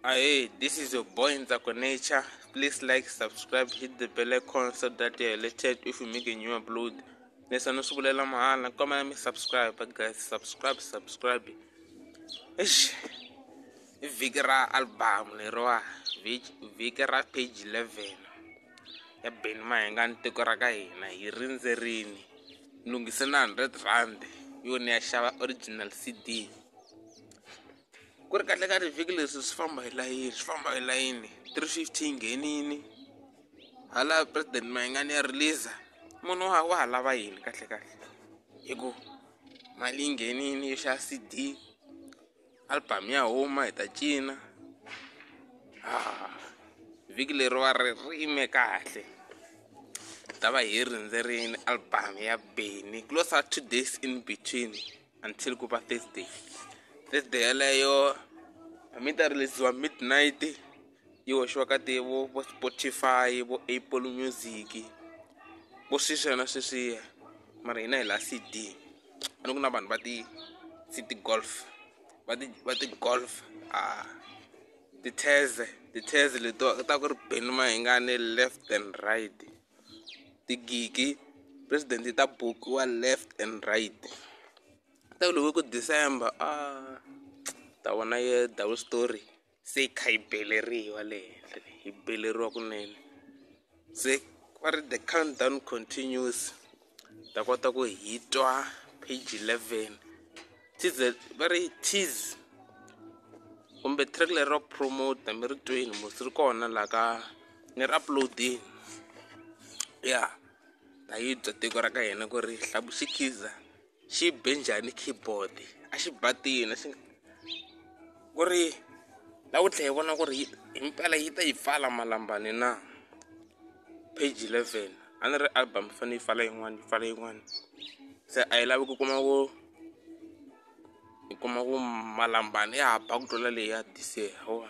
Hey, this is your boy Ntsako Nature. Please like, subscribe, hit the bell icon so that you're alerted if we make a new upload. Leswi a ni swi vulela mahala kombela mi subscribe guys, subscribe, subscribe. Eish, i vhiki ra album leriwa, vhiki ra page 11 ya Benny Mayengani tiko ra ka hina hi rindzerini. Lunghise na R100 yo ni ya xava original CD. Ku ri kahle ka vhiki leswi swi famba hi layini, swi famba hi layini 350 yi nghenini hala president Mayengani ya release munhu wa ha lava yini kahle kahle hi ku mali yi nghenini yo xava CD album ya huma hi ta cina vhiki leriwa ri yime kahle ta va hi rindzerini album ya Benny closer 2 days in between until ku va Thursday. Thursday yeleyo mi ta release-iwa midnight yi hoxiwa ka ti vo vo Spotify vo Apple Music vo sweswiya na sweswiya mara hina hi la CD a ni ku na vanhu va ti City Golf va ti va ti Golf a ti-Tazz ti-Tazz letiwa ta ku ri Benny Mayengani left and right tigigi president yi ta bukiwa left and right ta ku loko ku December a ta vona ye double story se yi kha yi beleriwa le henhla yi beleriwa kunene se va ri the countdown continues ta kota ku hi twa page 11 teaser va ri tease kumbe track leri ra promote mi ri tweni mos ri kona la ka ni ri upload-ini ya ta yi twa tiko ra ka hina ku ri hlabu xikhiza xi be njhani keyboard a xi ba tini xi ku ri la ku tlhela hi vona ku ri himpela yi ta yi pfala malambani na page 11 a ni ri album yi fanele yi pfala yin'wana yi pfala yin'wana se a yi lavi ku kuma ku hi kuma ku malambani ya ha ba ku tlula leyi ya this year hawa.